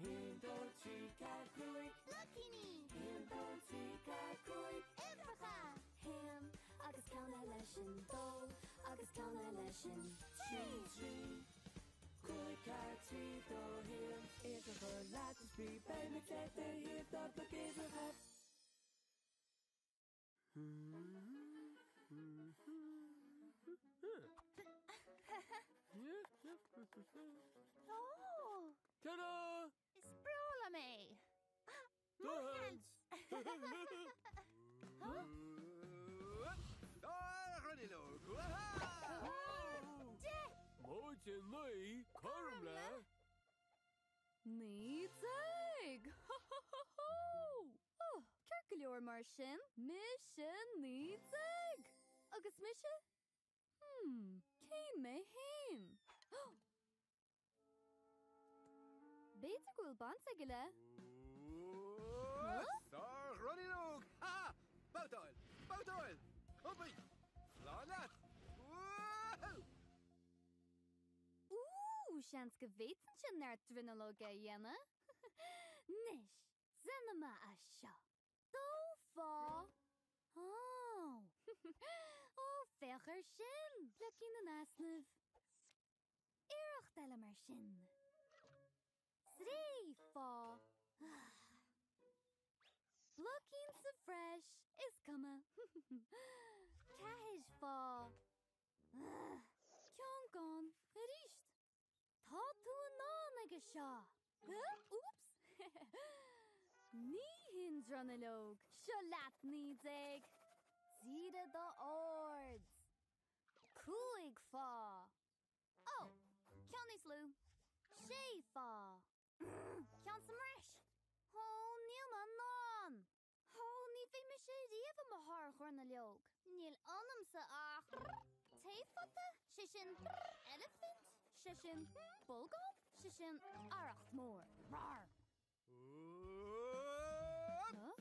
1, 2, 3, 4, 5. Bloicíní! 1, 2, 3, 4, 5. Uimhreacha! Haon agus ceann eile sin dó agus ceann eile sin trí. 3, 5, 4, 3, 2, 1. Uimhreacha leat is spraoi beidh muid le do thaobh dár bloic uimhreacha. Ó! Ta-da! Is breá liom é! Mo sheans! Móide 9, cothrom le. 19! Ho ho ho ho! Oh, ceart go leor mar sin, mise 19! Agus mise? Hmm, cé mé fhéin? B'fhéidir go bhfuil baint aige le. Sár-dhronuilleog! Ha! Babhtáil! Babhtáil! Iompaigh! Slán leat! Woohoo! Ooh, seans go bhféadfainnse neart dronuilleoga a dhéanamh. 'Nois, déanfaidh mé é seo. Dó fá. Ó! Ó, féach air sin! Bloicín in easnamh. Iarracht eile mar sin. Trí fá. Bloicín sa bhreis, is cuma. Ceathair fá. Ceann gann arís. Tá tú in ann aige seo! Úps! Ní hin dronuilleog, seo leat 19! Dírigh d'aird! 5 fá. Ó! Ceann níos lú. 6 fá. Ceann sa mbreis! Ó, níl mé in ann! Ó, ní bheidh mise riamh i mo shár-dhronuilleog. Níl ionamsa ach taephota, sé sin eilifint, sé sin bolgán, sé sin arracht mór. Rar!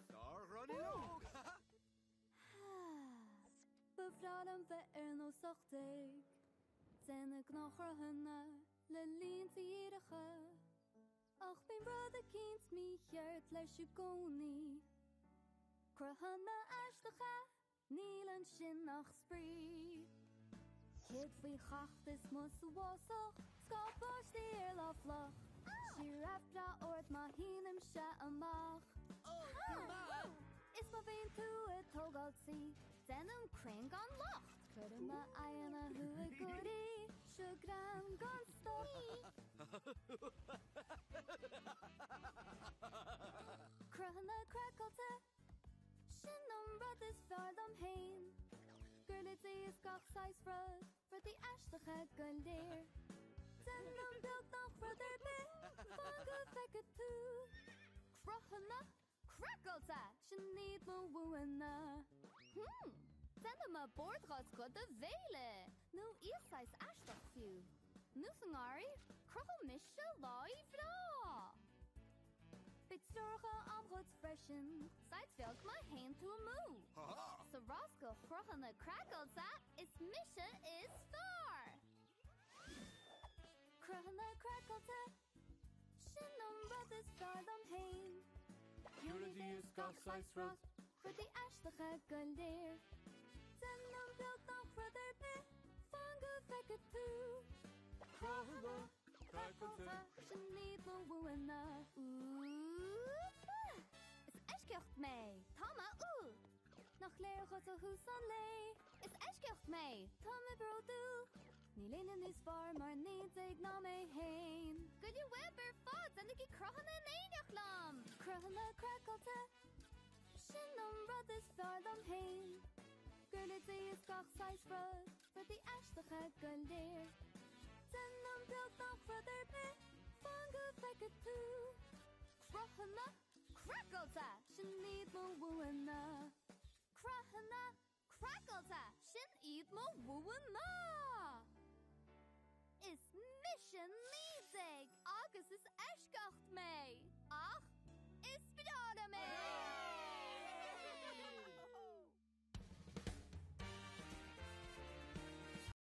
Sár-dhronuilleog! Ba bhreá liom bheith ar nós 18, déanamh gnáthchruthanna le línte díreacha. Ach bíonn rud eicínt mícheart leis i gcónaí. Cruthanna aisteacha, níl ansin ach spraoi. Céard faoi chachtas amuigh sa bhfásach, scáth báistí ar lá fliuch? Síoraif breá ard má shínímse amach. Is má bhíonn tú ag tógáil tí, déanaim crainn gan locht. Cuirim m'aghaidheanna thú ag gáirí, seo greann gan stop. Cruthanna craiceáilte, sin an rud is fearr liom féin. Giuirléidí is gach saghas rud, rudaí aisteacha go léir. Déanaim beagnach rud ar bith, fan go bhfeice tú. Cruthanna craiceáilte, sin iad mo bhuanna. Hmm, déanfaidh mé bord dhá scoth do bhéile, nó iasc saghas aisteach fiú. Nó sa ngarraí, cruthóidh mise láí bhreá! Beidh treoracha a'm dhuit freisin, said bheag má théann tú amú! Sa rás do chruthanna craiceáilte, is mise is fearr! Cruthanna craiceáilte, sin an rud is fearr liom féin. Giuirléidí is gach saghas rud. Rudaí aisteacha go léir. Déanaim beagnach rud ar bith, fan go bhfeice tú. Cruthanna craiceáilte. Sin iad mo bhuanna. Úúúp! Is eisceacht mé! Tá mé úll! Nach léir dhuit ó thús an lae. Is eisceacht mé! Tá mé bródúil. Níl éinne níos fearr mar 19 ná mé féin. Goill uaibh ar fad, déanaigí cruthanna in éineacht liom! Cruthanna craiceáilte. Sin an rud is fearr liom féin. Giuirléidí is gach saghas rud, rudaí aisteacha go léir. Déanaim beagnach rud ar bith, fan go bhfeice tú. Cruthanna craiceáilte! Sin iad mo bhuanna. Cruthanna craiceáilte! Sin iad mo bhuanna!